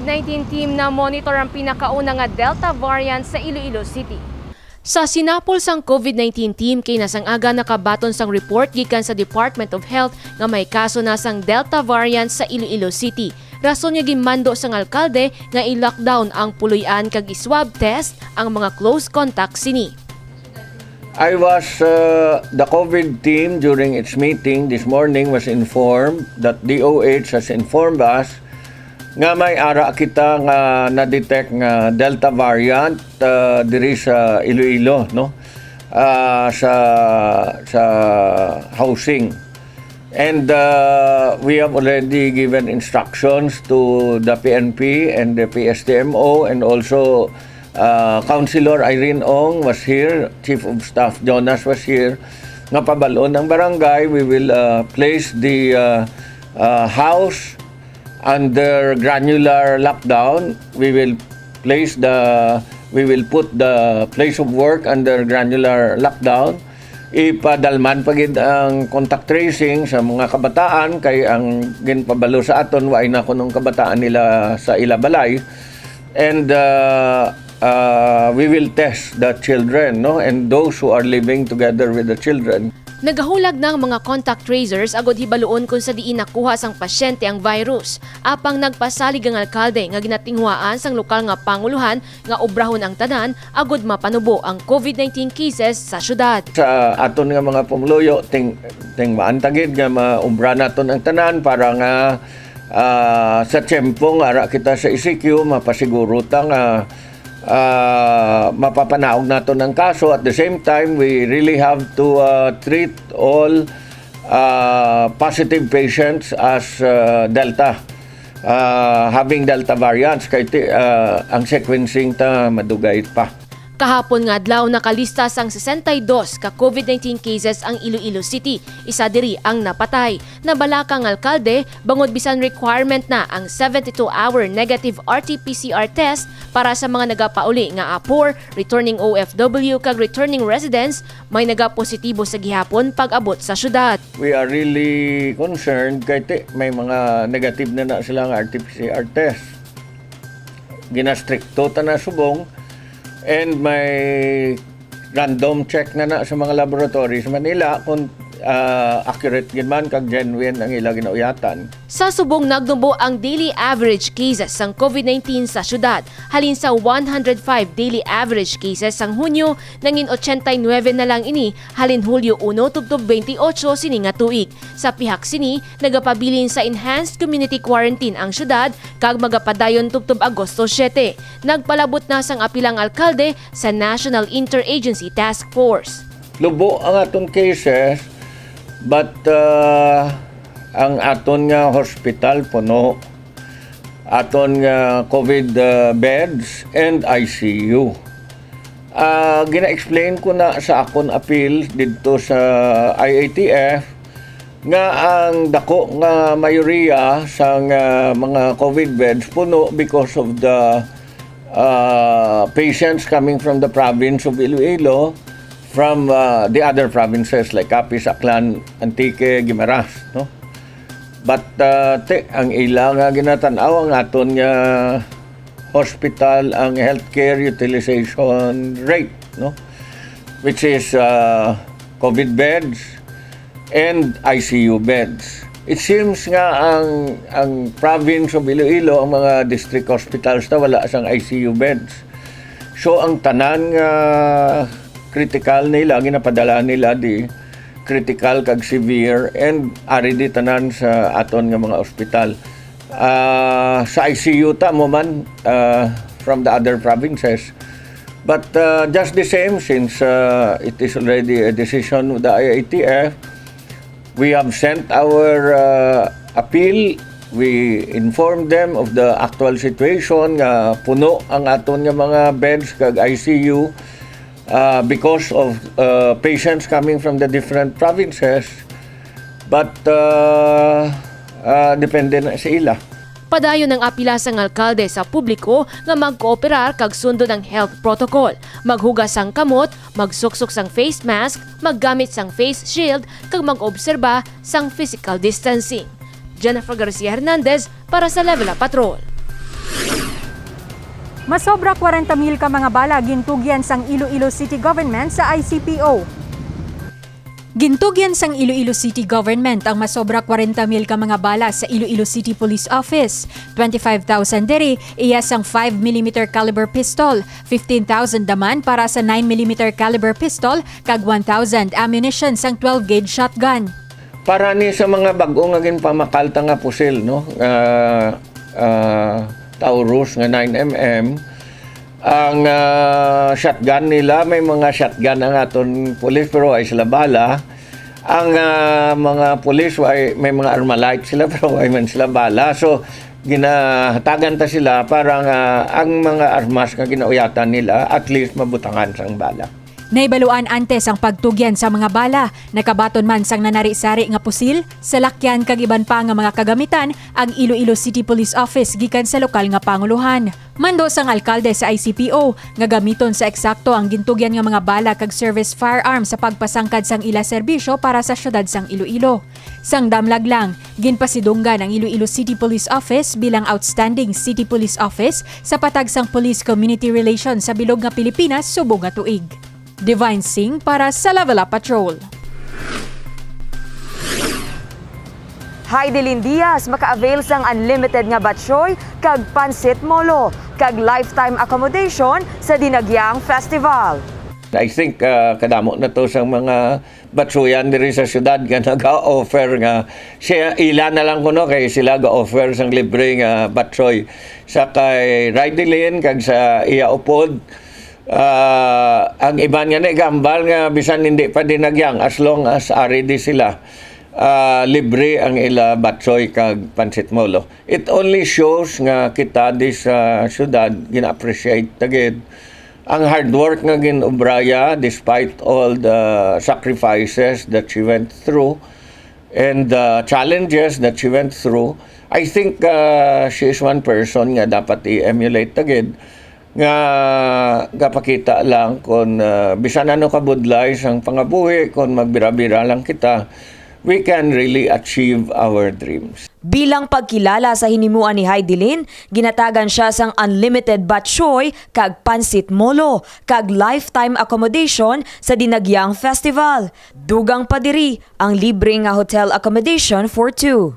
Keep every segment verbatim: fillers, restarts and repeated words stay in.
Nineteen team na monitor ang pinakauna nga Delta variant sa Iloilo City. Sa sinapol sang COVID nineteen team kay nasang aga nakabaton sang report gikan sa Department of Health nga may kaso na sang Delta variant sa Iloilo City. Rason nga ginmando sang alkalde nga i-lockdown ang puloy-an kag i-swab test ang mga close contact sini. I was, uh, the COVID team during its meeting this morning was informed that D O H has informed us nga may ara kita nga na-detect nga Delta variant, uh, diri sa Iloilo, no? Uh, sa sa housing. And, uh, we have already given instructions to the P N P and the P S T M O, and also, uh, Councilor Irene Ong was here, Chief of Staff Jonas was here, nga pabalon ang barangay, we will, uh, place the, uh, uh, house under granular lockdown. We will place the, we will put the place of work under granular lockdown. Ipadalman pa gid ang contact tracing sa mga kabataan, kay ang ginpabalo sa aton, waay na kunong kabataan nila sa ila balay. And, uh, uh, we will test the children, no, and those who are living together with the children. Nagahulag na ang mga contact tracers agod hibaluon kon sa diin nakuha sang pasyente ang virus. Apang nagpasalig ang alkalde nga ginatinguhaan sang lokal nga pangulohan nga obrahon ang tanan agud mapanubo ang COVID nineteen cases sa syudad. Sa aton nga mga pumuluyo, ting tingmaan ta gid nga maubra naton ang tanan para nga, ah, sa tiyempo nga ara kita sa E C Q, mapasiguro ta nga, ah, mapapanaog naton ang kaso. At the same time, we really have to, ah, treat all, ah, positive patients as, ah, Delta. Ah, having Delta variants, kay ti-, ah, ang sequencing ta madugay pa. Kahapon nga adlaw, nakalista sang sesenta y dos ka COVID nineteen cases ang Iloilo City, isa diri ang napatay. Nabalaka ang alkalde bangod bisan requirement na ang seventy-two hour negative R T P C R test para sa mga nagapauli nga apor, returning O F W, kag returning residents, may nagapositibo sa gihapon pag-abot sa syudad. We are really concerned kay ti-, may mga negative na na sila nga R T P C R test. Ginastrikto ta na subong, and may random check na na sa mga laboratories sa Manila kung, ah, accurate gid man kag genuine ang ila ginauyatan. Sa subong nagnubo ang daily average cases sang COVID nineteen sa syudad. Halin sa one hundred five daily average cases sang Hunyo, nangin ochenta y nuebe na lang ini halin Hulyo uno tubtob twenty-eight sini nga tuig. Sa pihak sini, nagapabilin sa enhanced community quarantine ang syudad kag magapadayon tubtob Agosto siete. Nagpalabot na sang apil ang alkalde sa National Interagency Task Force. Lubo ang aton cases, but, ah, ang aton nga hospital puno. Aton nga COVID, ah, beds and I C U. Ah, gina-explain ko na sa akon appeal didto sa I A T F nga ang dako nga mayoriya sang, ah, mga COVID beds puno because of the, ah, patients coming from the province of Iloilo, from, ah, the other provinces like Capiz, Aklan, Antique, Guimaras, no? But, ah, ti-, ang ila nga ginatan-aw ang aton nga hospital, ang healthcare utilization rate, no? Which is, ah, COVID beds and I C U beds. It seems nga ang, ang province of Iloilo, ang mga district hospitals ta wala sang I C U beds. So ang tanan nga critical nila, ginapadala nila di critical kag severe, and ari di tanan sa aton nga mga ospital. Ah, sa I C U ta mo man, ah, from the other provinces. But, ah, just the same, since, ah, it is already a decision of the I A T F, we have sent our, ah, appeal. We informed them of the actual situation nga puno ang aton nga mga beds kag I C U, ah, because of, ah, patients coming from the different provinces. But, ah, ah, depende na sa ila. Padayon ang apila sang alkalde sa publiko nga magkooperar kag sundon ang health protocol, maghugas sang kamot, magsuksok sang face mask, maggamit sang face shield, kag mag-obserba sang physical distancing. Jennifer Garcia Hernandez para sa Level Up Patrol. Masobra kwarenta mil ka mga bala gintugyan sang Iloilo City Government sa I C P O. Gintugyan sang Iloilo City Government ang masobra kwarenta mil ka mga bala sa Iloilo City Police Office. Twenty-five thousand diri iya sang five millimeter caliber pistol, fifteen thousand naman para sa nine millimeter caliber pistol, kag one thousand ammunition sang twelve gauge shotgun. Para ni sa mga bag-o nga ginpamakalta nga pusil, no? Ah, ah, Taurus nga nine M M. Ang, ah, shotgun nila, may mga shotgun ang aton pulis, pero ay sila bala. Ang, ah, mga pulis, ay, may mga Armalite sila, pero ay man sila bala. So, ginahatagan ta sila para nga ang mga armas nga ginauyatan nila, at least mabutangan sang bala. Nahibaluan antes ang pagtugyan sa mga bala. Nakabaton man sang nanari-sari nga pusil, salakyan kag iban pa nga mga kagamitan ang Iloilo City Police Office gikan sa lokal nga pangulohan. Mando sang alkalde sa I C P O nga gamiton sa eksakto ang gintugyan nga mga bala kag service firearm sa pagpasangkad sang ila serbisyo para sa siyudad sang Iloilo. Sang damlag lang, ginpasidunggan ang Iloilo City Police Office bilang Outstanding City Police Office sa patag sang Police Community Relations sa bilog nga Pilipinas subong nga tuig. Divine Singh para sa Level Up Patrol. Heidelin Diaz maka-avail sang unlimited nga batchoy kag pancit molo kag lifetime accommodation sa Dinagyang Festival. I think, ah, kadamo na to sang mga batchoyan diri sa syudad nga naga-offer nga siya, ila na lang kuno kay sila ga-offer sang libre nga batchoy sa kay Heidelin kag sa iya upod. Ah, ang iban nga nagambal nga bisan hindi pa Dinagyang, as long as ari di sila, ah, libre ang ila batchoy kag pancit molo. It only shows nga kita di sa syudad gina-appreciate ta gid ang hard work nga gin-obraya despite all the sacrifices that she went through and the challenges that she went through. I think, ah, she is one person nga dapat i-emulate ta gid, nga gapakita lang kon, ah, bisan ano kabudlay sang pangabuhi, kon magbira-bira lang kita, we can really achieve our dreams. Bilang pagkilala sa hinimuan ni Heidelin, ginatagan siya sang unlimited batchoy kag pancit molo kag lifetime accommodation sa Dinagyang Festival. Dugang pa diri ang libre nga hotel accommodation for two.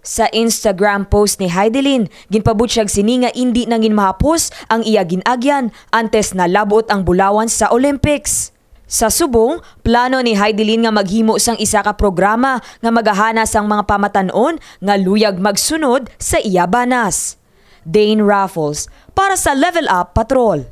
Sa Instagram post ni Heidelin, ginpabutyag sini nga indi na gid mahapos ang iya gin-agyan antes nalab-ot ang bulawan sa Olympics. Sa subong, plano ni Heidelin nga maghimo sang isa ka programa nga magahana sang mga pamatan-on nga luyag magsunod sa iya banas. Dane Raffles para sa Level Up Patrol.